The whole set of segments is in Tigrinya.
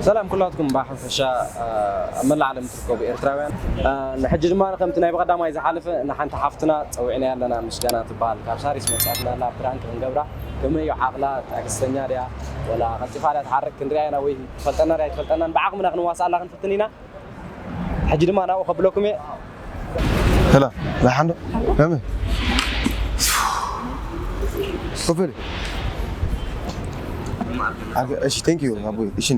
ሰላም ኩላትኩም፣ ብሓፈሻ ኣብ መላእ ዓለም ትርከቡ ኤርትራውያን። ንሕጂ ድማ ከምቲ ናይ ብቐዳማይ ዝሓለፈ ንሓንቲ ሓፍትና ጸዊዕናያ ኣለና፣ ምስጋና ትበሃል፣ ካብ ሳሪስ መጽኣትና ኣላ፣ ፕራንክ ክንገብራ። ከመይ እዩ ዓቕላ? ትዕግስተኛ ድያ ወላ ቀልጢፋ ድያ ትሓርቅ? ክንሪኣ ኢና፣ ወይ ትፈልጠና ድያ ኣይትፈልጠናን፣ ብዓቕምና ክንዋስኣላ ክንፍትን ኢና። ሕጂ ድማ ናብኡ ከብለኩም እየ። ሰላም፣ ደሓን ዶ? ከመይ? ኮፈል። እሺ፣ ቴንክ ዩ ኣቦይ። እሺ፣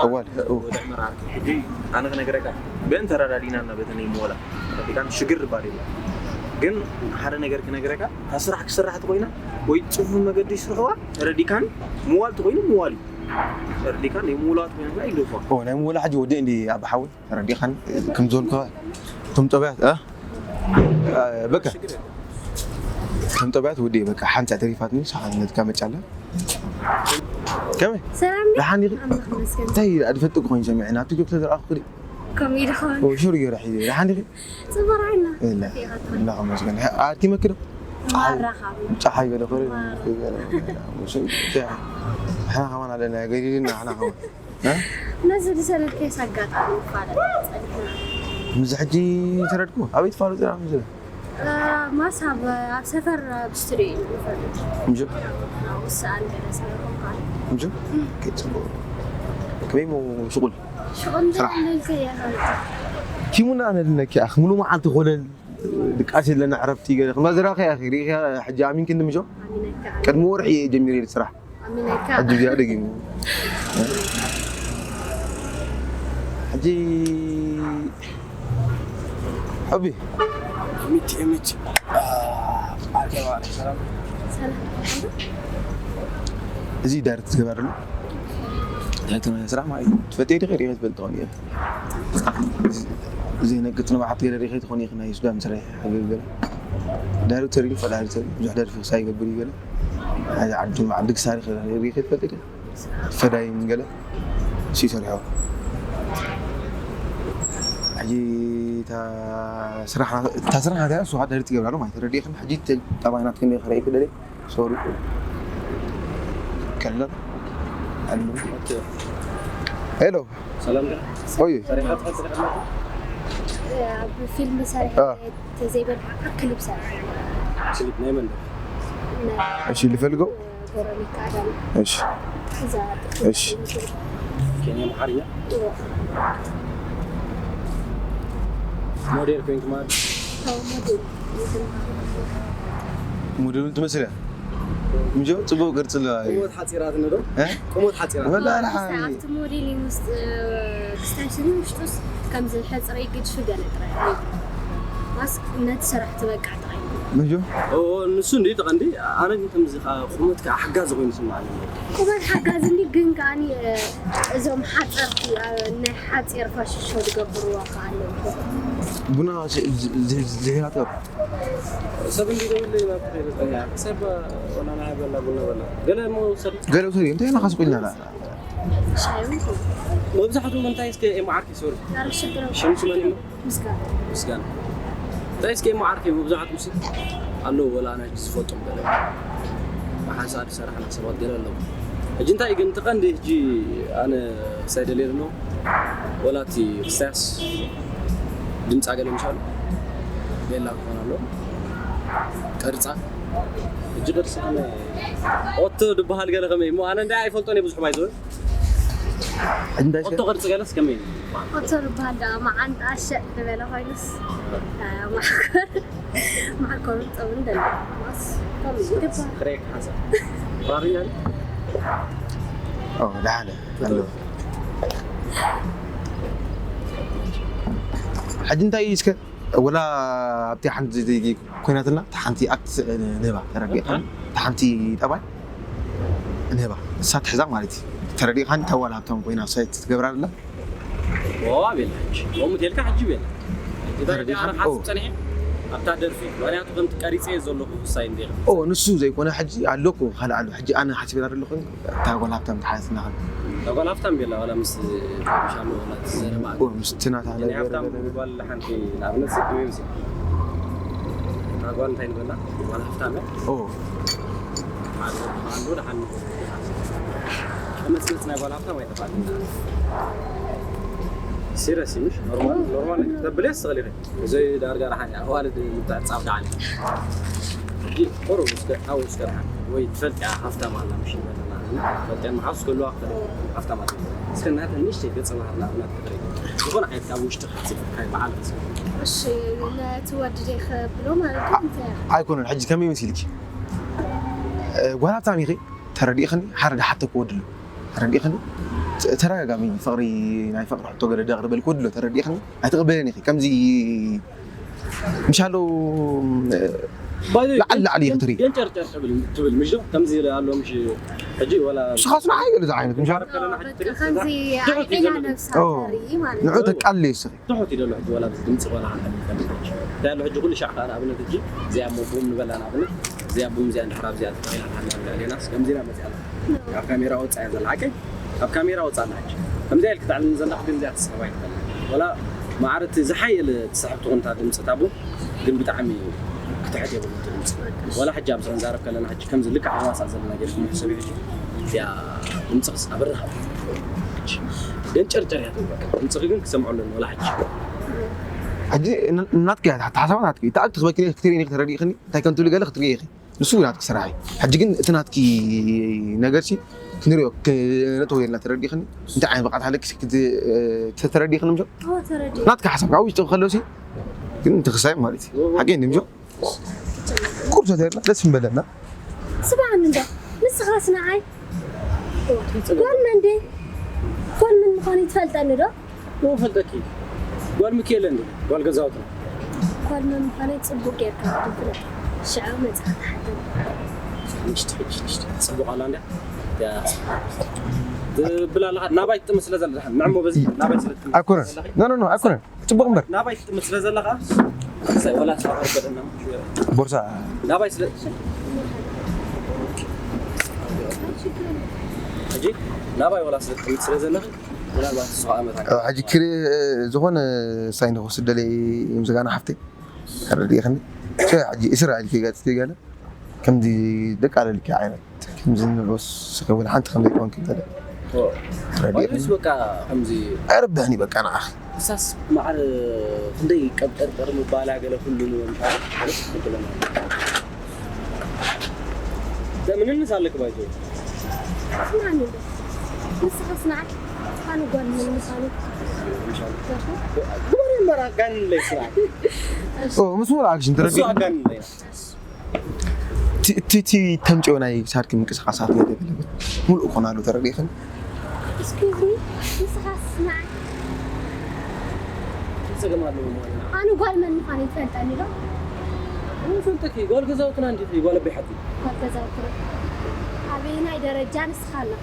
እዋል። ኣነ ክነግረካ፣ በን ተረዳዲና እና በተነይ ሞላ፣ ሽግር ባር የለ። ግን ሓደ ነገር ክነግረካ፣ ካብ ስራሕ ክስራሕ ተኮይና ወይ ጽፉፍ መገዲ ይስርሕዋ፣ ተረዲካን ምዋል ተኮይኑ ምዋል እዩ። ተረዲካን ናይ ምውላ ተኮይኑ ይግደፎ። ኦ፣ ናይ ምውላ ሕጂ ወዲ እንዲ ኣብ ሓዊ ተረዲኻን ከም ዝበልኩ እቶም ጠባያት፣ እ? እ፣ በቃ። እቶም ጠባያት ወዲ በቃ ሓንሳ ተሪፋትኒ፣ ሰሓን ነትካ መጫለ። ከመይ? ሰላም ዲኻ? ደሓን ዲኺ? ኣምላኽ ይመስገን። እንታይ ኣድፈጥኩ ኮይኑ ሰሚዐ፣ ናብ ቲክቶክ ተዘርኣኹ ክዲ። ከምኡ ኢሉ ኸውን። ኦ፣ ሹር ገይረ ሒዘ። ደሓን ዲኺ? ጽቡቕ ራይና። እለ። ዲኻ ትኾን? ኣምላኽ ይመስገን። ኣርቲ መክዶ? ማራኻ። ጸሓይ ገለ ኾረ። ማራ። ሓና ከማን ኣለና፣ ገዲድና ሓና ከማን። እ? ነዚ ዝሰለልከስ ኣጋጣሚ ይፋለጥ ጸኒሕና። ምዚ ሕጂ ተረድኩ። ኣበይ ትፋለጡ ኢኻ ምዚ? እ፣ ማስ ኣብ፣ ኣብ ሰፈር ኣብ ስትሪ እዩ ዝፈልጥ። እንጆ? ኣብ ውስኣን ገለ ስለ ዝኾንካ። እንጆ? ኦኬ፣ ጽቡቕ። ከመይ ሞ ሽቁል? ሽቁል ስራሕ። እንደልከ እያ ፈልጥ። ቲሙና ነድነኪ ኣኽ፣ ሙሉ መዓልቲ ኮለል ድቃስ የለና ዕረፍቲ ገለ። ክማ ዝራኸ እያ፣ ሪኢኻ ሕጂ ኣሚንኪ እንድምሾ? ኣሚነካ። ቅድሚ ወርሒ እየ ጀሚረ ስራሕ። ኣሚነካ። ሕጂ እዚኣ ደጊሙ። ሕጂ ሕቢ። ሚቲ፣ ሚቲ። ኣርኬባ፣ ሰላም። ሰላም። እዚ ዳይሬክት ትገበር ኣሎ። እንታይ ትመ ስራሕ ማለት እዩ። ትፈልጥ ዲኺ? ሪኢኺ ትፈልጥ ትኾን ኢኺ። እዚ ነቅጥ ንባሓት ገለ ሪኢኺ ትኾን ኢኺ። ናይ ሱዳን ስራሕ ይሕብር ገለ። ዳይሬክተር እዩ፣ ዳይሬክተር እዩ። ብዙሕ ደርፊ ክሳይ ይገብር እዩ ገለ። ናይ ዓዱ፣ ዓዲ ክሳሪ ሪኢኺ ትፈልጥ ዲኺ? ፈዳይን ገለ ሲሰርሖ። ሕጂ እታ ስራሕ፣ እታ ስራሕ ናታ እሱ ዳይሬክት ትገብራ ኣሎ ማለት ተረዲእኽን። ሕጂ ተ-፣ ጠባይ ናትክን ዲኺ ክርኢ ክደልየ። ሶሪ። ከለን። ሄሎ። ሰላም ዲኻ? ኦይ። ሰሪሓ ትፈልጥ ዲኻ? ኣብ ፊልም ሰሪሐ አ። ዘይበልዓ ክሊፕ ሰሪሐ። ክሊፕ ናይ መን ዶ? ናይ እሺ፣ ልፈልጎ? ጎረቤት ኣዳም። እሺ። እዛ እሺ። ኬንያ ኣምሓርኛ? እዎ። ሞዴል ኮይንኪ ማለት? ኣዎ፣ ሞዴል። ሞዴል ትመስል እያ። ምጆ ጽቡቕ ቅርጺ ኣለዋ። ቁመት ሓጺራትኒ ዶ? እ? ቁመት ሓጺራት። ወላ ኣረ ሓኒ። ኣብቲ ሞዴሊንግ ውስጥ፣ እ፣ ክስታይ ስኒ ውሽጡስ ከምዚ ሕጽረይ ግድፊ ገለ ጥራይ። ማስክ ነቲ ስራሕ ትበቅዕ ጥራይ። ምንጆ? ኦ፣ ንሱ እንዲ ተቐንዲ፣ ኣነ ግን ከምዚ ከኣ ቁመት ከኣ ሓጋዚ ኮይኑ ይስምዓኒ። ቁመት ሓጋዚ እንዲ ግን ከኣኒ፣ እ፣ እዞም ሓጸርቲ፣ እ፣ ናይ ሓጺር ፋሽን ሾው ዝገብርዎ ከኣ ኣለዉ። ቡና ዝ-፣ ዝ-፣ ዝ-፣ ዝሄራቶ። ሰብ እንዲ ደውል ናብ ተኸይደ ጸኒሓ። ሰብ ወላ ናይ በላ ቡና በላ። ገለ እሞ ውሰድ። ገለ ውሰድ። እንታይ ኢና ካስቁልና? ሻይ እውን መብዛሕትኡ እንታይ እስከ ኤምዓርኪ ሶሪ። ኧረ ሽግር የለውም። ሽምሽ መን እዩ? ምስጋና። ምስጋና። እንታይ እስከ ኤምዓርኪ መብዛሕትኡ ሲ ኣለዉ ወላ ናይ ዝፈልጦም ገለ። ብሓንሳእ ዝሰራሕና ሰባት ገለ ኣለዉ። ሕጂ እንታይ ግን እቲ ቀንዲ ሕጂ ኣነ ክሳይ ደልየ ኣለኹ። ወላ እቲ ክሳያስ ድምጻ ገለ ምሻሉ ቤላ ክኾን ኣለዎ። ቅርጻ። ሕጂ ቅርጺ ከመይ? ኦቶ ድበሃል ገለ ከመይ? እሞ ኣነ እንዳ ኣይፈልጦን እየ ብዙሕ ማይ ዝብል። እንታይ ኦቶ ቅርጺ ገለስ ከመይ? ኦቶ ድበሃል ደኣ መዓንጣ ሸጥ ዝበለ ኮይኑስ፣ ኣ፣ ማሕኮር፣ ማሕኮር ጥብን ደለ። ማስ፣ ከምኡ ይግባእ። ክሬክ ሓንሳብ። ራርኛ ድዩ? ኦ፣ ደሓነ ኣሎ። ሕጂ እንታይ እዩ እስከ? ወላ ኣብቲ ሓንቲ ኮይናትና፣ እታ ሓንቲ ኣክት ንህባ፣ ተረዲእካ? እታ ሓንቲ ጠባይ ንህባ፣ ንሳ ትሕዛ ማለት እዩ። ተረዲእካኒ? እታ ጓል ሃብታም ኮይና ሳይት ትገብራ ኣላ። ኦ፣ ኣቤላ፣ ከምኡ ተልካ ሕጂ ቤላ። ተረዲእካ? ኣነ ክሓስብ ኦ። ጸኒሐ ኣብታ ደርፊ፣ ምኽንያቱ ከምቲ ቀሪጸ እየ ዘለኹ፣ ውሳይ እንዲኻ። ኦ፣ ንሱ ዘይኮነ ሕጂ ኣለኩ፣ ካልእ ኣሎ። ሕጂ ኣነ ሓሲበላ ዘለኹ፣ እታ ጓል ሃብታም ትሓዝና ኸል። እታ ጓል ሃብታም ቤላ፣ ዋላ ምስ፣ ምስ ኣሎ፣ ዋላ ትዘረባ። ኦ፣ ምስ ትናታ ናይ ነገር ሃብታም ገለ። ጓል ሓንቲ፣ ንኣብነት፣ ስድመ ምስ፣ እታ ጓል እንታይ ንበላ? ጓል ሃብታም እያ። ኦ። ኣሎ፣ ኣሎ፣ ደሓን። መፅመፅ ናይ ጓል ሃብታም ኣይጠፋልን። ሲሪየስ ምሽ ኖርማል ኖርማል ተብለስ ትኽእል ኢኺ። እዚ ዳርጋ ደሓን እያ። ኣዋልድ ምትዕፃፍ ደሓን እዩ። ሕጂ ቁሩብ እስከ ሓው እስከ ደሓን ወይ ትፈልጥያ ሃፍታም ኣላ ምሽ ይበለና። ትፈልጥያ መሓውስ ክህልዋ ክኽእል እዩ። ሃፍታም ኣላ። እስከ እናተ ንእሽተይ ገፀ ባህርና ኣብና ትኽእል። ዝኾነ ዓይነት ካብ ውሽጢ ክትፅብካይ በዓል ርእሲ። እሺ፣ ነቲ ወዲ ዶ ክብሎ ማለት እዩ? እንታይ? ኣይኮነን። ሕጂ ከመይ መሲልኪ? እ፣ ጓል ሃብታም ኢኺ፣ ተረዲእኽኒ፣ ሓደ ደሓተኩ ወዲ ኣሎ። ተረዲእኽኒ? ተ-፣ ተረጋጋሚ ፍቕሪ፣ ናይ ፍቕሪ ሕቶ ገለ ዳቕርበልኪ ወዲ ኣሎ። ተረዲእኽኒ? ኣይትቕበልን ኢኺ። ከምዚ ምሻሎ፣ እ፣ ባይ ዘ ወይ ላዕሊ ላዕሊ ኢኺ ትርኢ። ገንጨርጨር ትብል፣ ትብል፣ ምሽ ዶ? ከምዚ ኣሎ ምሽ ሕጂ ወላ ንስኻስ ንዓይ ገለ ዝዓይነት፣ ምሻሎ? በቃ ከምዚ ትርፍ ዓይና ስጋ ነብሳ ኦ፣ ተርኢ ማለት ንዑ እዩ። ተቃልል እስኺ። ትሑት እዩ ዘሎ ሕጂ፣ ዋላ ድምፂ ዋላ ሓንቲ ኣይፈልጥን። እንታይ ኣሎ ሕጂ ኩሉ ሻዕ ከኣ ንኣብነት ሕጂ እዚኣ እሞ ቡም ንበላ ንኣብነት፣ እዚኣ ቡም እዚኣ እንድሕር ኣብዚኣ ተተኺላ ትሃልያ ንብላ ሌላስ ከምዚ ኢላ መፂኣ ኣላ። ኣብ ካሜራ ወፃ እያ ዘላ፣ ሓቀይ? ኣብ ካሜራ ወፃ ኣላ ሕጂ። ከምዚኣ ኢልክ ተዕልም ዘለኽ ግን እዚኣ ትስሕባ ኣይትኽእልን። ዋላ ማዕረ እቲ ዝሓየለ ትስሕብ ትኹን እታ ድምፂ እታ ቡም፣ ግን ብጣዕሚ ክትሕት የብሉ እቲ ድምፂ። ዋላ ሕጂ ኣብዚ ክንዛረብ ከለና ሕጂ ከምዚ ልክዕ ሕዋሳ ዘለና ጌርኩም ሕሰቢ ሕጂ። እዚኣ ድምፅኽስ ኣብርኻ። ገንጨርጨር እያ ትብል በቃ። ድምፅኺ ግን ክሰምዖ ኣለኒ ዋላ ሕጂ። ሕጂ ን-፣ ናትኪ እያ፣ ኣተሓሳባ ናትኪ። እቲ ኣብ ትኽበኪ ክትርኢ ኢኺ፣ ተረዲእኽኒ፣ እንታይ ከም ትብሊ ገለ ክትርኢ ኢኺ። ንሱ ናትኪ ስራሕ እዩ። ሕጂ ግን እቲ ናትኪ ነገርሲ ክንሪኦ፣ ክነእትዎ ጌርና ተረዲእኽኒ። እንታይ ዓይነት ብቕዓት ኣለኪ እስኪ ክት-፣ ተረዲእኽኒ ምሸ? ኣዎ፣ ተረዲእ። ናትኪ ሓሳብ ካብ ውሽጢ ከሎሲ ግን ትኽሳይ ማለት እዩ። ሓቂ እንዲ ምሸ? ቁርሶ ተርና ደስ ምበለና። ስምዓኒ እንዶ፣ ንስኻስ ንዓይ ጓል መን ድየ? ጓል መን ምዃነይ ትፈልጠኒ ዶ? ዶ ፈልጠኪ? ጓል ሚኪኤለ እንዲ፣ ጓል ገዛውትና። ጓል መን ምዃነይ ጽቡቕ ጌርካ ትፍለጥ። ሽዑ መጺኻ ትሓተኒ። ንሽቲ፣ ንሽቲ፣ ንሽቲ። ጽቡቕ ኣላ እንድያ? ያ። ትብል ኣለኻ፣ ናባይ ትጥምት ስለ ዘለኻ፣ ንዕሞ በዚ፣ ናባይ ስለ ትጥምት ኣይኮነን። ስለ ዘለኻ። ኖ፣ ኖ፣ ኖ፣ ኣይኮነን። ጽቡቕ እምበር። ናባይ ትጥምት ስለ ዘለኻ፣ ሳይ ወላ ሳብ ኣርገደና። ቦርሳ። ናባይ ስለ-፣ ሕጂ ናባይ ወላ ስለ ትጥምት ስለ ዘለኺ፣ ምናልባት ንሱ ከኣ መታን። ሕጂ ክሪ-፣ ዝኾነ ሳይን ክወስድ ደልየ ምስጋና ሓፍተይ። ተረዲእኽኒ? ሕጂ እስራኤል ከይጋጽ ከይጋለ። ከምዚ ደቃለልኪ ዓይነት፣ ከምዚ ንዑስ ክብል ሓንቲ ከም ዘይኮንኪ ገለ። ኦ። ተረዲእኒ? ባይስ በቃ ከምዚ ኣይረብሕን እዩ በቃ ንዓኺ። እሳስ ማዕረ ክንደይ ቀብጠርጠር ምባላ ገለ ኩሉ ንብል ማለት ማለት ትብለና። ዘምንንስ ኣለክ ባይዞ። ስማዕኒ እንዶ። ንስኻስ ንዓይ ኣነ ጓል መን ምዃኑ? ግበሪ እምበር ኣጋንንለይ ስራሕ። ኦ፣ ምስ ሙሉ ኣክሽን እሱ ተረዲእኒ? ኣጋንንለይ። እቲ፣ እቲ፣ እቲ ተምጽኦ ናይ ሳርኪ ምንቅስቃሳት ናይ ተገለበት ሙሉእ ኮን ኣሎ ተረዲእኽን? Excuse me፣ ንስኻስ ንዓይ ጸገም ኣለዎ ማለት እዩ። ኣነ ጓል መን ምዃነይ ትፈልጠኒ ዶ? ምን ፈልጠኪ? ጓል ገዛውትና እንዲኺ፣ ጓል ኣበይ ሓቂ? ጓል ገዛውትና። ኣበየናይ ደረጃ ንስኻ ኣለኻ?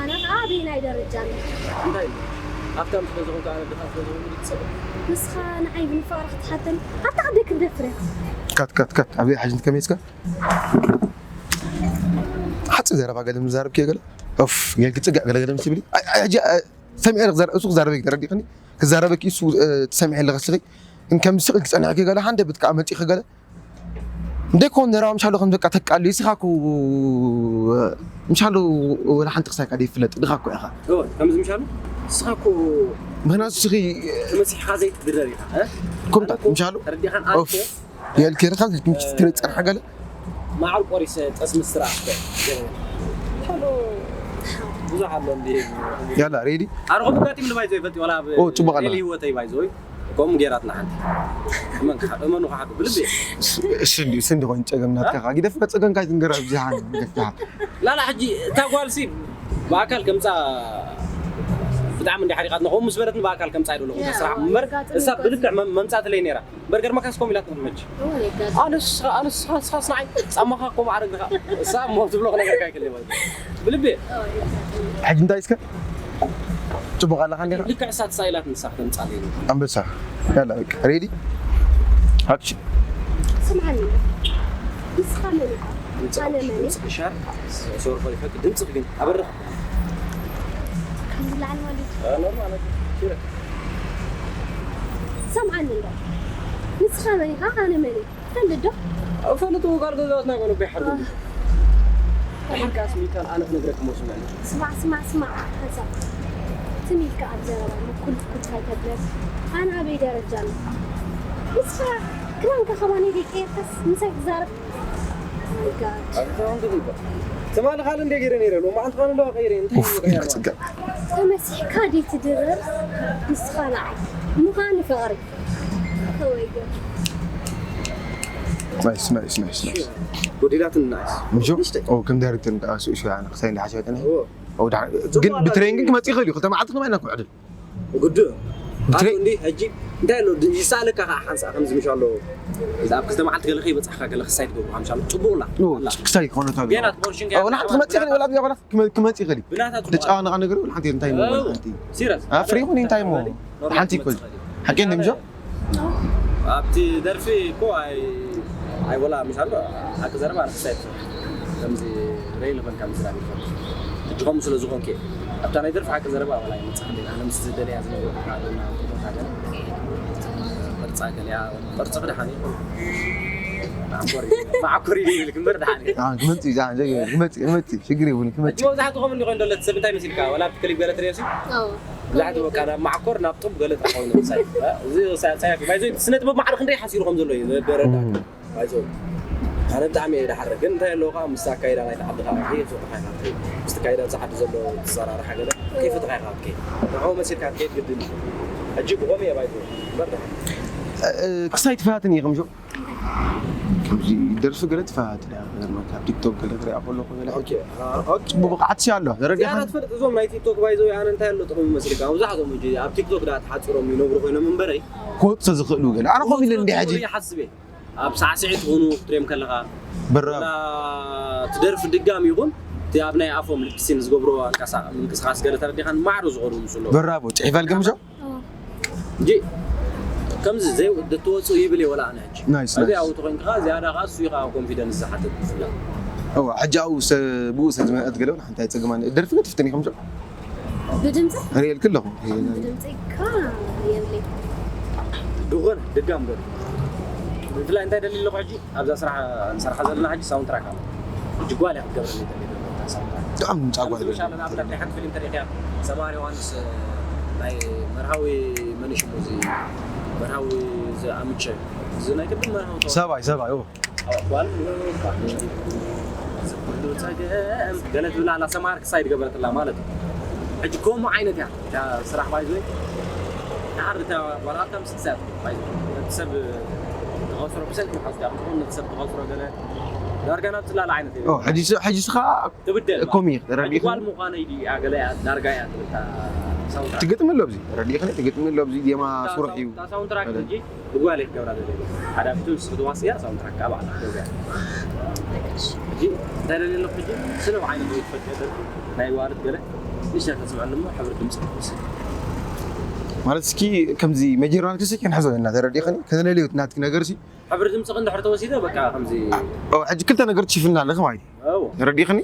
ኣነ ኸኣ ኣበየናይ ደረጃ ኣለኹ? እንታይ? ሃብታም ስለ ዝኾንካ ኣነ ድኻ ስለ ዝኾንኩ ትጸበ? ንስኻ ንዓይ ብንፍቕሪ ክትሓተኒ? ኣብታ ክደይ ክደፍረ? ካት፣ ካት፣ ካት። ኣብዚ ሓጅን ከመይስካ? ሓፂር ዘረባ ገለ ምዛረብ ከየገለ ኦፍ ጌርኪ ፅጋዕ ገለ ገለ ምስ ትብሊ፣ ኣይ፣ ኣይ፣ ሕጂ፣ እ፣ ሰሚዐ ክዛረ-፣ እሱ ክዛረበ ተረዲእክኒ፣ ክዛረበኪ እሱ፣ እ፣ ትሰምዒ ኣለኺ እስኺ። ግን ከም ስቕ ኢልኪ ጸኒዕኪ ገለ፣ ሃንደ ብትካ መፂኺ ገለ። እንደይኮን ነራዊ ምሻሎ ከም በቃ ተቃልዩ፣ እስኻ እኮ፣ እ፣ ምሻሎ ወላ ሓንቲ ክሳካ ዘይፍለጥ፣ ድኻ እኮ ኢኻ። እወ፣ ከምዚ ምሻሎ፣ እስኻ እኮ ምኽንያቱ እስኺ መሲሕኻ ዘይትድረር ኢኻ፣ እ? ከምታ፣ ኣነ እኮ ምሻሎ? ተረዲእኻን ኣነ ኦፍ። እኮ የልኪ ርካ ክትምሽ ትክረ ጸርሐ ገለ ማዕር ቆሪሰ ጠስሚ ስራሕ እኮ። ቻሎ ብዙሕ ኣሎ እንዲ። ያላ ሬዲ ኣርኹም ጋቲም ንባይ ዘይ ፈጥ ወላ ብ ኦ፣ ጽቡቕ ኣላ። ኤሊ ህይወተይ ባይ ዘይ ኮም ጌራትና ሓንቲ እመን ከሓ እመኑ ከሓ ብልቤ። እሺ እንዲ እሺ እንዲ ኮይን ጸገም ናትካ ካ ጊደፍ ጸገም ካይ ትንገራ ብዚሓን ጊደፍ ካ ላላ ሕጂ እታ ጓልሲ ብኣካል ከምጻ ብጣዕሚ እንዲ ሓሪቃትና ኮም ምስ በለትን ብኣካል ከምጻ ይደሎ ያ፣ ስራሕ እምበር ጋጥም እሳ ጋጥም። ብልክዕ መም-፣ መምጻት ለይ ነራ በርገር መካስ ኮም ኢላት መች እወ፣ የጋጥም። ኣነስ ኣነስ ኣነስ ኣነስ ንዓይ ጻማኻ ኮም ዓረግ ድኻ እሳ እሞ ትብሎ ነገር ካይከለ ማለት ብልቤ ሕጂ እንታይ እስከ ጽቡቕ ኣለኻ እንዲኻ? ልክዕ እሳ ትሳኢላት ንሳ ክተምጻለይ። ኣንበሳ። ያላ በቃ ሬዲ ኣክሽን። ስምዓኒ። ንስኻ መን ኢኻ? ኣነ መን እየ? ድምፅኺ ሻር ሶር ኾይፈክ ድምፅኺ ግን ኣበርኽ። ከምዚ ላዕሊ ማለት እዩ። ኖርማል። ሰምዓኒ እንዶ። ንስኻ መን ኢኻ? ኣነ መን እየ? ትፈልጥ ዶ? እፈልጥ፣ ጓል ገዛወትና ይኮኑ በይ ሓርዱ። ድሕር ከኣ ስሚካን ኣነ ክነግረኪ እሞ ስምዕኒ። ስማዕ፣ ስማዕ፣ ስማዕ፣ ሓንሳብ ትም ኢልካ ኣብ ዘረባ ምኩል ምኩል ከይተብለኒ። ኣነ ኣበይ ደረጃ ኣለኹ? ንስኻ ክዳንካ ከማን ኢለ ቀይርካስ ምሳይ ትዛረብ? ማይ ጋድ። ኣንተ ኣሁን ትግባ። ትማሊ ካልእ እንደ ገይረ ነይረ፣ ሎማዓንቲ ካልእ ኣለዋ ቀይረ፣ እንታይ ኡፍ፣ እዩ ቀይረ? ክጽገም። ተመሲሕካ ድዩ ትድርር? ንስኻ ንዓይ። ምዃኑ ፍቕሪ። ከወይ ገ- ናይስ፣ ናይስ፣ ናይስ፣ ናይስ። ጎዲላትን ናይስ። ምሾ? ንእሽተይ። ኦ፣ ከም ዳይሬክተር እንዳ ኣሱ እሱ ያና፣ ክሳይ እንዳ ሓሸወ ተነ። ኦ። ኦ፣ ዳ-፣ ጽቡቕ ግን ኣሎ። ብትሬን ግን ክመጽእ ይኽእል እዩ። ክልተ መዓልቲ ከማይ ኢና ክውዕድል። ግዱ። ብትሬ- ኣቶ እንዲ፣ ሕጂ እንታይ ኣሎ? ድ-፣ ይሳለካ ከዓ ሓንሳእ ከምዚ ምሽ ኣሎ። እዛ ኣብ ክልተ መዓልቲ ገለ ከይበጻሕካ ገለ ክሳይ ትገብሩ፣ ሓምሻ ኣሎ። ጽቡቕ ኣላ። ኖ፣ ኣላ። ክሳይ ክኾነካ ገና ገለ። ትቆርሽን ኦ፣ ገና ንሓንቲ ክመጽእ ይኽእል፣ ወላ ብያ ወላ ክመ-፣ ክመጽእ ይኽእል። ብናታ ጽቡቕ ደጫ ኣላ። ነቓ ነገር፣ ሓንቲ እንታይ ነው? ኦ፣ ሓንቲ። ሲሪየስ። ኣፍሪ ይኹን እንታይ ሞ? ኖርማል ሓንቲ ይኩል። ክመጽእ ይኽእል። ሓቂ እንደ ምሾ? ኣብቲ ደርፊ እኮ ኣይ-፣ ኣይ ወላ ምሽ ኣሎ። ሓቂ ዘረባ ንክሳይ ትኽእል። ከምዚ ሬለቨንት ካብ ምስላ ቢልኮ። ሕጂ ከምኡ ስለ ዝኾንከ። ኣብታ ናይ ደርፊ ሓቂ ዘረባ ወላ ይመጽእ እንዴ? ኣነ ምስ ዝደለያ ዝነበርኩ ዓለምና ፎቶታት ገለ። ቅርጻ ገሊኣ፣ ቅርጺ ክደሓን እዩ። ማዕኮር እዩ። ማዕኮር እዩ ይብል ግንበር ደሓን እዩ። ኣዎ፣ ክመጽእ እዩ፣ ዛ-፣ ዛ-፣ ክመጽእ፣ ክመጽእ፣ ሽግር የብሉን፣ ክመጽእ። ሕጂ መብዛሕትኡ ከምኡ እንዲኾን ዘሎ ሰብ እንታይ መሲልካ? ወላ ኣብቲ ክሊፕ ገለ ትርእዮ ሲ? ኣዎ። መብዛሕትኡ በቃ ናብ ማዕኮር፣ ናብ ጡብ ገለ ጥራሕ ኮይኑ ምሳይ። እዚ ሳይ-፣ ሳይ-፣ ባይዞ ስነ ጥበብ ማዕረ ክንደይ ሓሲሩ ከም ዘሎ እዩ ዘበረዳ። እም። ባይዞ ኣነ ብጣዕሚ እየ ድሓርቕ፣ ግን እንታይ ኣለዎ ከዓ ምስ ኣካይዳ ናይቲ ዓድኻ ከይፍትኻ ኢኻ ትኸይድ። ምስቲ ኣካይዳ ኣብዛ ዓዲ ዘሎ ዝሰራርሓ ገለ ከይፍትኻ ኢኻ ትከይድ። ንዕኡ መሲልካ ክትከይድ ግድን እዩ። ሕጂ ብኸምኡ እየ ባይዞ እምበር ድሓን። እ፣ ክሳይ ትፈታትን እየ ከምሾ። ከምዚ ደርፊ ገለ ትፈታት እያ፣ ገርመካ ኣብ ቲክቶክ ገለ ክሪኣ ከለኹ ገለ ኦኬ፣ አ፣ ኦኬ። ጽቡቕ ብቕዓት ሲ ኣሎ፣ ተረዲእካ? ዝያዳ ትፈልጥ እዞም ናይ ቲክቶክ ባይዞ ኣነ እንታይ ኣሎ ጥቕሚ መስልካ? መብዛሕትኦም ሕጂ ኣብ ቲክቶክ ደኣ ተሓጺሮም ይነብሩ ኮይኖም እምበረይ። ክወጽእ ዝኽእሉ ገለ። ኣነ ከምኡ ኢለ እንዲሕ ሕጂ። ይሓስብ እየ። ኣብ ሳዕስዒት ትኾኑ ክትሪኦም ከለኻ፣ በራብ። ወላ ትደርፊ ድጋሚ ይኹን፣ እቲ ኣብ ናይ ኣፎም ሊፕሲን ዝገብርዎ ኣንቀሳ-፣ ምንቅስቓስ ገለ ተረዲኻን ማዕረ ዝኾኑ ምስሉ። በራቦ፣ ጽሒፋ ልገምሾ? ኣዎ። እንጂ ከምዚ ዘይ-፣ ትወጽኡ ይብል እየ ወላ ኣነ ሕጂ። ናይስ፣ ኣብዚ ናይስ። ኣብኡ ተኾይንካ ዝያዳ ኸኣ እሱ እዩ ኸኣ ኮንፊደንስ ዝሓትት ብፍላይ። እዋ፣ ሕጂ ኣብኡ ሰ-፣ ብኡ ሰብ ዝመልአት ገለ እውን ሓንቲ ኣይጸግማን። ደርፊ ግን ትፍትን ኢኹም ዶ? ብድምጺ? ርእየልኪ ኣለኹ። ብድምጺ እኳ የብለይ። ዝኾነ ድጋም ገለ። ብፍላይ እንታይ ደልየ ኣለኹ ሕጂ? ኣብዛ ስራሕ ንሰርሓ ዘለና ሕጂ ሳውንድ ትራክ ኣላ። ሕጂ ጓል እያ ክትገብረለይ ደልየ ዘለኹ እታ ሳውንድ ትራክ። ብጣዕሚ ምጻእ ጓል ከምዚ ደልየ። መሻለ ንኣብነት ናይ ሓንቲ ፊልም ተሪእያ ሰማር ዮሃንስ ናይ መርሃዊ መን እዩ ሽሙ እዚ መርሃዊ እዚ ኣምቸ እዚ ናይ ቅድም መርሃዊ ተዋሳኢ ሰብኣይ፣ ሰብኣይ፣ ኦ። ኣዋ ጓል ጓል እዚ ኩሉ ጸገም ገለ ትብላ ኣላ ሰማር ክሳይድ ገበረትላ ማለት እዩ። ሕጂ ከምኡ ዓይነት እያ እታ ስራሕ ባይዞይ። ድሓር እታ ጓል ሃብታም ስልሳ እያ ትኸውን ባይዞይ። ነቲ ሰብ ተኸስሮ ብሰንኪ ምሓዝ እያ ክትኸውን ነቲ ሰብ ተኸስሮ ገለ ዳርጋ ናብ ጽላል ዓይነት እዩ። ኦ፣ ሕጂ ስ-፣ ሕጂ ስኻ ትብደል ማለት። ኮሚክ፣ ተረዲእካ? ጓል ምዃነይ ድያ ገለ እያ፣ ዳርጋ እያ ትብል እታ ሳውንድ ትራክ። ትግጥሚ ኣሎ ኣብዚ፣ ተረዲእካ? ትግጥሚ ኣሎ ኣብዚ፣ ዜማ እታ ስሩሕ ሳው-፣ እዩ። እታ ሳውንድ ትራክ ገለ። ሕጂ ብጓል እየ ክገብራ ደለየ። ሓዳፊቱ ንስኺ ትዋስእያ፣ ሳውንድ ትራክ ከዓ ባዕላ ትገብርያ። ሕጂ እንታይ ደልየ ኣለኹ ሕጂ? ስለ ዓይነት ወይ ትፈልጥዮ ደርፊ ናይ ጓልት ገለ ንእሽተይ ተስምዐኒ እሞ ሕብሪ ድምፂ ክትወስድ። ማለት እስኪ ከምዚ መጀመርያ ክሲ ክንሕዞ ኢና፣ ተረዲእካኒ? ከተለልዮ ናትኪ ነገር ሲ ሕብሪ ድምፅኺ እንድሕር ተወሲደ በቃ ከምዚ ኦ፣ ሕጂ ክልተ ነገር ትሽፍና ኣለኺ ማለት እዩ። ኣዎ። ተረዲእኽኒ?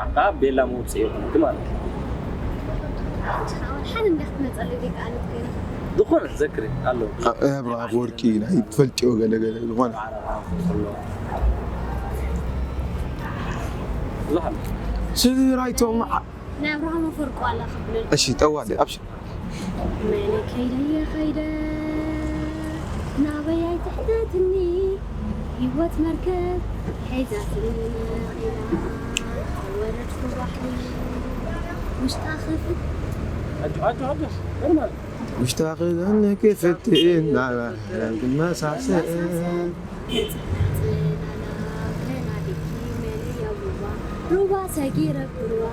ኣታ ቤላ መውፅኢ ይኹንኪ ማለት እዩ። ሓውን ሓደ እንዲያ ክትመፀለይ ዘይከኣለት ኮይና። ዝኾነ ትዘክሪ ኣሎ። ኣብ እብራብ ወርቂ ናይ ትፈልጥዮ ገለ ገለ ዝኾነ። ብዙሕ ኣሎ። ስራይቶም ዓ- ናይ ኣብርሃም ኣፈወርቂ ዋላ ክብለልኩ። እሺ፣ ጠዋሊ፣ ኣብሽር። መን ከይደ ከይደ ናበይ ኣይትሕተትኒ፣ ህይወት መርከብ ሒዛትኒ ነቒላ፣ ወረድኩ ባሕሪ ውሽጣ ክፍት። ኣጆ፣ ኣጆ፣ ኣጆ፣ ኖርማል። ውሽጣ ክፍትን ናባህረም ክመሳሰል። ጽላላ ገና ድኪ መን እያ ሩባ፣ ሩባ ሰጊረ ብሩባ።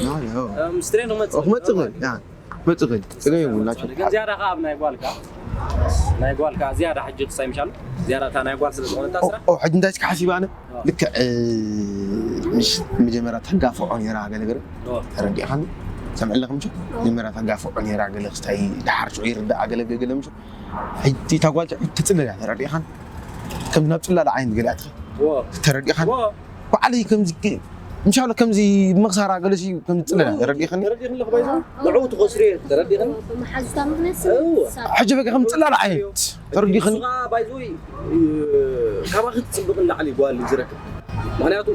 ናዮ። እም፣ ስትሬን ክመጽእ ኦ፣ ክመጽእ ይኽእል። ያ፣ ክመጽእ ይኽእል። ጸገም የብሉን ናቸው። ግን ዝያዳ ከኣ ኣብ ናይ ጓልካ፣ ናይ ጓልካ ዝያዳ ሕጂ ክሳይ ምሻል፣ ዝያዳ እታ ናይ ጓል ስለ ዝኾነት እታ ኦ፣ ስራሕ። ኦ፣ ሕጂ እንታይ እስኪ ሓሲብ ኣነ? ኣዎ። ልክዕ፣ እ፣ ምሽ መጀመርያ ተጋፍዖ ነይራ ገለ ገለ። ኣዎ። ተረዲእካኒ? ሰምዕለኺ ምሽ? ኣዎ። መጀመርያ ተጋፍዖ ነይራ ገለ ክስታይ ደሓር ሽዑ ይርዳኣ ገለ ገለ ምሽ? ሕጂ እታ ጓል ትጽለል እያ፣ ተረዲእኻን? ከም ናብ ጽላል ዓይነት ገለ እያ ትኸ-፣ እዎ። ተረዲእኻን? እዎ። ባዕለይ ከምዚ ክ-፣ እንሻላ ከምዚ ብመኽሳራ ገለሲ ከምዚ ጽለል እያ፣ ተረዲእኻን? ተረዲእኽኒ ኣለኹ ባይዞ? ንዕኡ ትኸስርዮ፣ ተረዲእኽኒ? ብመሓዙታ ምኽንያት እዎ። ስለ ሕጂ በቃ ከም ጽላል ዓይነት፣ ተረዲእኽኒ? ንሱ ኸኣ ባይዞ፣ እ፣ ካባኺ ትጽብቕ ንላዕሊ ጓል እዩ ዝረክብ። ምኽንያቱ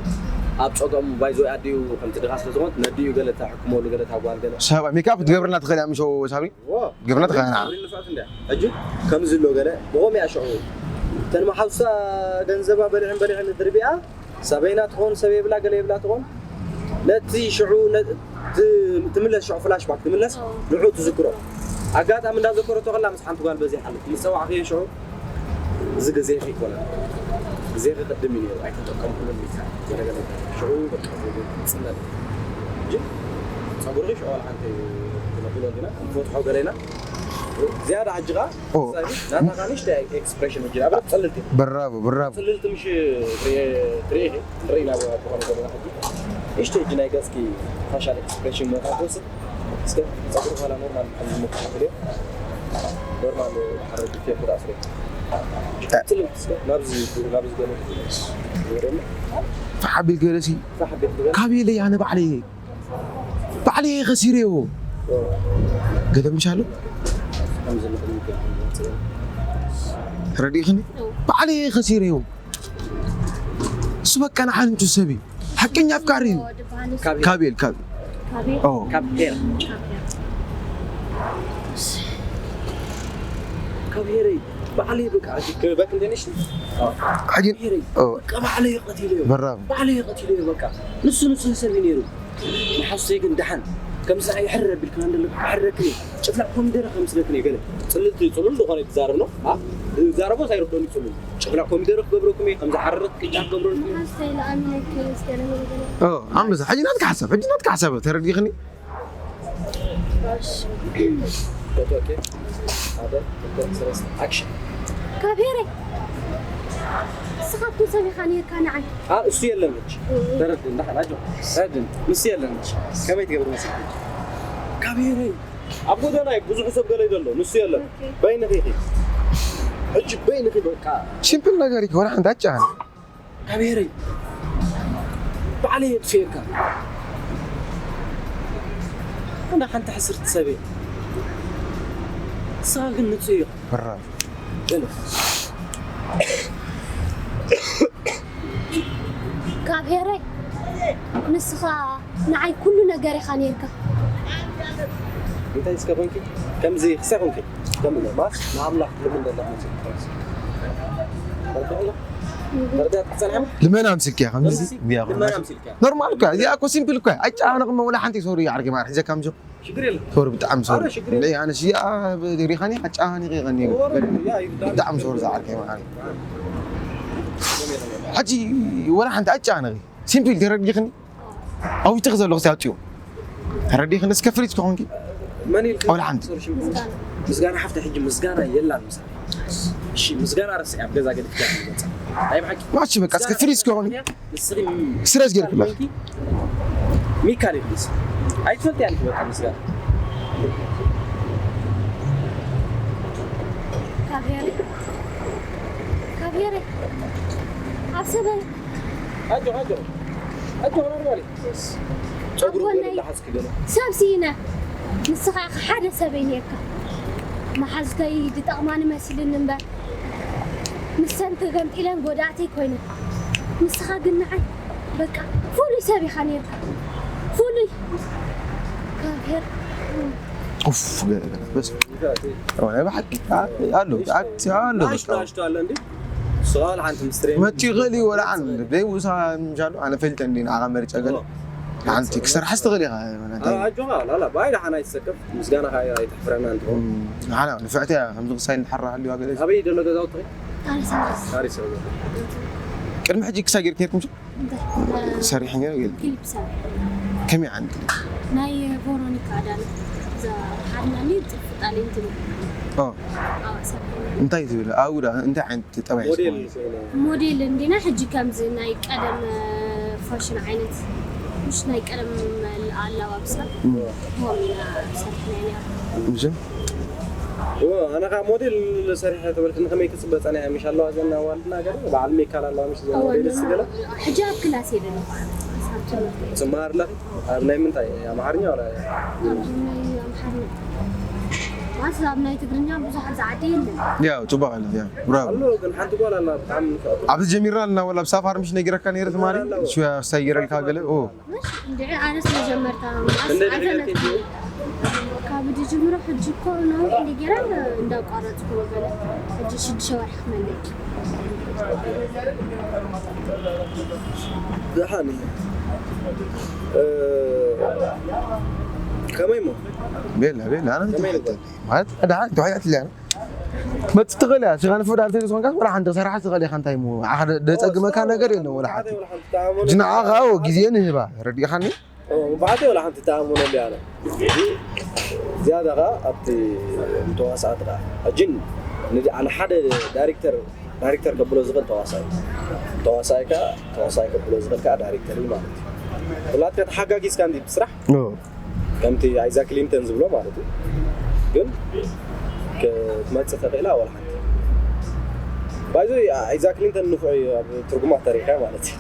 ኣብ ጸገሙ ባይዞ ኣዲኡ ከምቲ ድኻ ስለ ዝኾነት ነዲኡ ገለ ተሕክመሉ ገለ ታጓል ገለ ሰባ ሜካፕ ክትገብርና ትኽእል እያ ምሽ ሳብሪ ክትገብርና ትኽእል ኢና። ሕጂ ከምዚ ኣሎ ገለ ብኸምኡ እያ ሽዑ እተን መሓዙሳ ገንዘባ በሊዕን በሊዕን ድርቢኣ ሰበይና ትኾን ሰብ የብላ ገለ የብላ ትኾን ነቲ ሽዑ ትምለስ ሽዑ ፍላሽ ባክ ትምለስ ንዑ ትዝክሮ ኣጋጣሚ እንዳዘከረቶ ከላ ምስ ሓንቲ ጓል በዚሓ ኣለት ምስ ጸዋዕኽዮ ሽዑ እዚ ግዜኺ ኣይኮነን ግዜኺ ቅድም እዩ ነይሩ ኣይተጠቀምኩሉን ኢልካ ገለገለ ሽዑ በቃ ጽለል እንጂ ጸጉርኺ ሽዑ ዋላ ሓንቲ ክነብሎ እንዲና ንፈትሖ ገለ ኢና ዝያዳ ሕጂ ኸዓ ናታ ኸዓ ንእሽተይ ኤክስፕሬሽን ሕጂ ኣብረት ጽልልቲ ብራቮ ብራቮ ጽልልቲ ምሽ ትርኢ ናብ ዝኾነ ዘለና ሕጂ ንእሽተይ ሕጂ ናይ ገጽኪ ፋሻል ኤክስፕሬሽን መታ ትወስድ እስከ ጸጉሪ ኋላ ኖርማል ከም ዝሞክር ክብል ኖርማል ሓረግ ፊት ኣስረ ጽልም እስከ ናብዚ ናብዚ ገለ ወደም ተሓቢል ገለሲ ሳሕቤት ዝበል ካብ ኢለ ኣነ ባዕለይ ባዕለይ ከሲረዮ ገለ ምሻሉ ረዲእኽኒ ባዕለይ ከሲረዮ እሱ በቃ ንዓንቱ ሰብ እዩ ሓቀኛ ኣፍቃሪ እዩ ካቤል ካብ ካብ ሄረይ ባዕለይ በቃ በክ እንደነሽ ሕጂ ሄረይ በቃ ባዕለይ ቀቲለዮ በራም ባዕለይ ቀቲለዮ በቃ ንሱ ንሱ ሰብ እዩ ነይሩ ንሓፍተይ ግን ደሓን ከምዚ ንዓይ ሕር ኣቢልካ እንደለካ ክሕረክኒ ጭፍላቕ ኮሚደረ ከምስለክኒ ገለ ጽልልቲ ጽሉል ዝኾነ ትዛረብ ነው ዝዛረቦ ሳይረድኦኒ ጽሉል ጭፍላቕ ኮሚደረ ክገብረኩም እየ ከምዚ ሓረረት ቅጫ ክገብረልኩም ኣንበሳ ሕጂ ናትካ ሓሳብ ሕጂ ናትካ ሓሳብ ተረዲኽኒ ሓደ ክልተ ሰለስተ ኣክሽን ካብ ሄረ ንስኻ እኮ ሰሚኻ ነርካ ንዓይ እሱ የለን ሕጂ ተረድእ እንዳኸና ጆ ተረድእ ንሱ የለን ሕጂ ከመይ ትገብር መስል ካብ ሄረ ኣብ ጎደና ብዙሕ ሰብ ገለ ይደሎ ንሱ የለን በይንኺ ኢኺ ሕጂ በይንኺ በቃ ሲምፕል ነገር እዩ ወላ ሓንቲ ኣጫን ካብ ሄረ ባዕለይ የጥፍኤካ እንዳ ሓንቲ ሕስርቲ ሰበይ ንስኻ ግን ንጹህ እዩ ብራ ካብ ሄረ ንስኻ ንዓይ ኩሉ ነገር ኢኻ ነርካ እንታይ እስከ ኮንኪ ከምዚ ክሳይ ኮንኪ ከም ማለት ንኣምላኽ ልምን ደላ መጽእ ተረዳት ክጸንሐ ልመና ምስልኪ እያ ከምዚ ልመና ምስልኪ ኖርማል እኮ እዚኣ እኮ ሲምፕል እኮ ኣይጨናነቕ እሞ ወላ ሓንቲ ሶሪ ዓርኪ ማር ሒዘካ ምሾ ሽግር የለን ሶሪ ብጣዕሚ ሶሪ ኧረ ሽግር የለን። ኣነ ሽያ ሪኻኒ ኣጫኒቕ ይቐኒ ብጣዕሚ ሶሪ ዝዓርከይ ማር ሕጂ ወላ ሓንቲ ኣጫነቒ ሲምፕል ተረዲኽኒ ኣዊትኺ ዘለኹ ሲኣጥዩ ተረዲኽኒ እስከ ፍሪጅ ከኾንኪ መን ኢልካ ወላ ሓንቲ ምስጋና ሓፍታ ሕጂ ምስጋና የላን ምሳሌ እሺ ምስጋና ረስዒ ኣብ ገዛ ገዲፍካ መጻ ናይ ብሓቂ ማች በቃ እስከ ፍሪጅ ከኾንኪ ንስኺ ስረዝ ጌርኩላ ሚካል ይብልስ ኣይትፈልጥያ ንኪ በቃ ምስጋና ካብ ሄረ ካብ ሄረ ኣብ ሰበይ ኣጆ ኣጆ ኣጆ ኖርማሊ ጸጉሩ ኣቦነይ ላሓስኪ ገለ ሰብ ስኢነ ንስኻ ኢኻ ሓደ ሰበይ ነርካ መሓዝተይ ዝጠቕማኒ መስልኒ እምበር ምስተን ተገምጢለን ጎዳእተይ ኮይነ ንስኻ ግን ንዓይ በቃ ፍሉይ ሰብ ኢኻ ነርካ ፍሉይ ካብ ሄር ኡፍ በስ ናይ ብሓቂ ኣሎ ኣሎ ናሽቶ ኣሎ እንዲ ስቓል ሓንቲ ምስትሪ መፂኡ ኽእል እዩ ወላ ሓን ደይብኡሳ ምሻሉ ኣነ ፈልጠ እንዲ ንዓኻ መሪፀ ገለ ሓንቲ ክሰርሓስ ትኽእል ኢኻ ኣጆኻ ላላ ባይ ደሓን ኣይትሰከፍ ምስጋና ከዓ ኣይትሕፍረና እንትኾን ንፍዕቲ እያ ከምዚ ክሳይ እንድሓራ ሃልዋ ገለ ኣበይ ደሎ ገዛውቲ ኣሪሰ ቅድሚ ሕጂ ክሳይ ጌርክ ነርኩም ሰሪሕ ነር ገለ ክሊፕ ሰብ ከመይ ዓይነት ክሊፕ ናይ ቨሮኒካ ኣዳነ እዛ ሓድናኒ ጥፍጣለይ እንትብል እንታይ ትብል ኣብኡ እንታይ ዓይነት ጠባይ ሞዴል ሞዴል እንዲና ሕጂ ከምዚ ናይ ቀደም ፋሽን ዓይነት ምሽ ናይ ቀደም ኣለባብሳ ከምኡ ኢና ሰሪሕና ነርና ምሽ ኣነ ከዓ ሞዴል ሰሪሐ ተበልክኒ ከመይ ክፅበ ፀኒሐ ምሽ ኣለዋ ዘና ዋልድና ገለ በዓል ሜካል ኣለዋ ምሽ ዘና ሞዴል ስገለ ሕጂ ኣብ ክላስ እየ ዘለኹ ኣብ ትምህርቲ ፅማር ኣለኺ ኣብ ናይ ምንታይ ኣምሓርኛ ወላ ኣብ ናይ ኣምሓርኛ ማለት ኣብ ናይ ትግርኛ ብዙሓት ዝዓዲ የለን። ያው ጽቡቅ ኣለ ያው ብራቮ። ኣሎ ግን ሓንቲ ጓል ኣላ ብጣዕሚ ንፍዕቲ። ኣብዚ ጀሚርና ኣለና ወላ ብሳፋር ምሽ ነጊረካ ነይረ ትማሊ ሽያ ክሳይ ገይረልካ ገለ ኦ ምሽ እንድዒ ኣነስ መጀመርታ ማለት ክንደይ ኣይፈለጥኩ ድሕሪ ካብ ድጅምሮ ሕጂ እኮ ነዊሕ እንዲ ገይረ እንዳቋረፅኩ በለ ሕጂ ሽዱሽተ ወርሒ ክመለኪ ደሓን እዩ። እ፣ ከመይ እሞ ቤላ ቤላ ኣነ ከመይ ተፈተኒ ማለት ደሓን ተዋያት ሊያ መጽ ትኽእል እያ ስኻ ንፈዳር ተይኮንካ ወላ ሓንቲ ሰራሕ ትኽእል ኢኻ እንታይ ሞ ሓደ ደጸግመካ ነገር የለን ወላ ሓንቲ ሓደ ወላ ሓንቲ ተኣመኑ ጅናዓኻ ግዜ ንህባ ረዲኻኒ ብዓዲ ወላ ሓንቲ ተኣምኖ እንዲ ኣነ ዝያዳ ኸዓ ኣብቲ ተዋሳእቲ ኸዓ ሕጂ ንድ- ንሓደ ዳይሬክተር ዳይሬክተር ከብሎ ዝኽእል ተዋሳኢ ተዋሳኢ ከዓ ተዋሳኢ ከብሎ ዝኽእል ከዓ ዳይሬክተር እዩ ማለት እዩ። ሁላትካ ተሓጋጊዝካ እንዲ ብስራሕ ከምቲ ኣይዛክ ሊንተን ዝብሎ ማለት እዩ። ግን ክትመፅእ ተኽእላ ወላ ሓንቲ ባይዞ ኣይዛክ ሊንተን ንፉዕ እዩ ኣብ ትርጉማት ተሪእካ ማለት እዩ።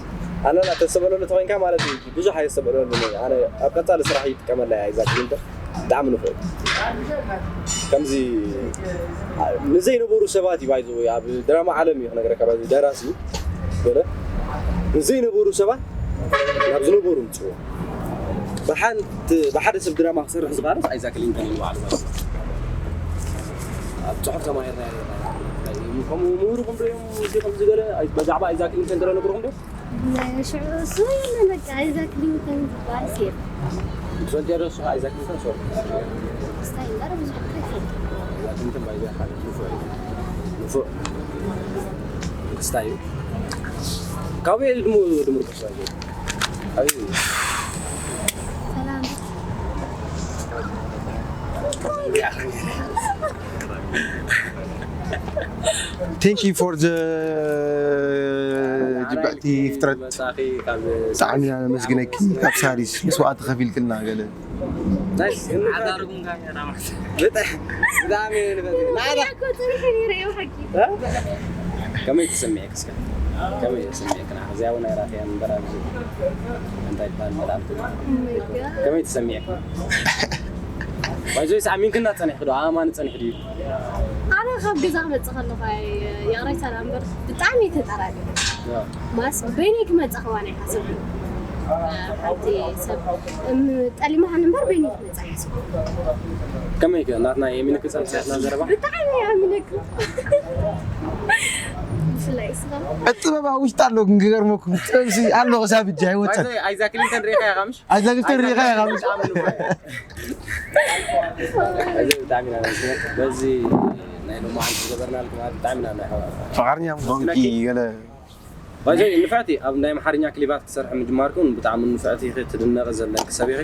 ኣነና ተሰበለሉ ተኮይንካ ማለት እዩ ብዙሕ ኣየሰበለሉ። ኣነ ኣብ ቀፃሊ ስራሕ ይጥቀመላ እያ ኣይዛክ ሊንተን ብጣዕሚ ንፉዕ እዩ። ከምዚ ንዘይነበሩ ሰባት እዩ ባይዞ ኣብ ድራማ ዓለም እዩ ክነግረካ ባይዞ ደራሲ እዩ ገለ ንዘይነበሩ ሰባት ናብ ዝነበሩ ምፅዎ ብሓንቲ ብሓደ ሰብ ድራማ ክሰርሕ ዝቃለስ ኣይዛክ ሊንተን እዩ ባዕሉ ማለት እዩ። ኣብ ፅሑፍ ተማሂርና ከምኡ ምሁርኩም ዶ እዮም እዚ ከምዚ ገለ ብዛዕባ ኣይዛክ ሊንተን ገለ ነግርኩም ዶ ሽዑ እሱ የለ በቃ ኣይዛክ ሊንተን ዝበሃል ሴር ትፈልጥዮ ዶ ንስኻ ኣይዛክ ሊንተን ሶ ስታይ እምበር ብዙሕ እኮ ይፈልጥ ኣይዛክ ሊንተን ባይዘ ሓደ ንፉዕ እዩ። ንፉዕ ክስታይ እዩ። ካበይ ድሙ ድምር ክስታይ እዩ። ኣይ ሰላም Thank you for the ጅባዕቲ ፍጥረት መጻኺ ካብ ብጣዕሚ ኢና ነመስግነኪ ካብ ሳሪስ መስዋዕቲ ከፊልክልና ገለ ናይስ ሓዳርኩም ካሜራ ብጣዕሚ ንፈ ናዳ እኮ ጽሪሑ ነይረ እዩ ሓቂ ከመይ ተሰሚዕክ እስከ ከመይ ተሰሚዕክ ንዓ እዚኣ እውን ኣይራእኽያን እምበር ኣብዚ እንታይ ይበሃል መልኣምቲ ከመይ ተሰሚዕክ ባይዞይ ኣሚንክና ጸኒሕክ ዶ ኣማኒ ጸኒሕ ድዩ ኣነ ካብ ገዛ ክመጽእ ከለኹ ይቕሬታ እምበር ብጣዕሚ ተጠራጠርኩ ማስ በይነይ ክመጽእ ከዋን ኣይሓሰብኩ ሓንቲ ሰብ ጠሊማሃን እምበር በይነይ ክመጽእ ኣይሓሰብኩ ከመይ ከ ናትና የሚንክ ጸንሐትና ዘረባ ብጣዕሚ ኣሚነኩ ብፍላይ ስኻ ጥበብ ኣብ ውሽጢ ኣሎ ግን ክገርመኩም ጥበብ ኣሎ ክሳብ እጃ ኣይወፀን ኣይዛ ክሊንተን ሪኢኻ ኢኻ ምሽ ኣይዛ ክሊንተን ሪኢኻ ኢኻ ምሽ እዚ ብጣዕሚ ኢና ነመስግነካ በዚ ናይ ሎማዓንቲ ዝገበርናልኩም ብጣዕሚ ኢና ናይ ፍቕርኛ ሞንኪ ገለ ባይዘይ ንፍዕቲ ኣብ ናይ ኣምሓርኛ ክሊባት ክሰርሕ ምጅማርኩም ብጣዕሚ ንፍዕቲ ኢኺ ትድነቂ ዘለኪ ሰብ ኢኺ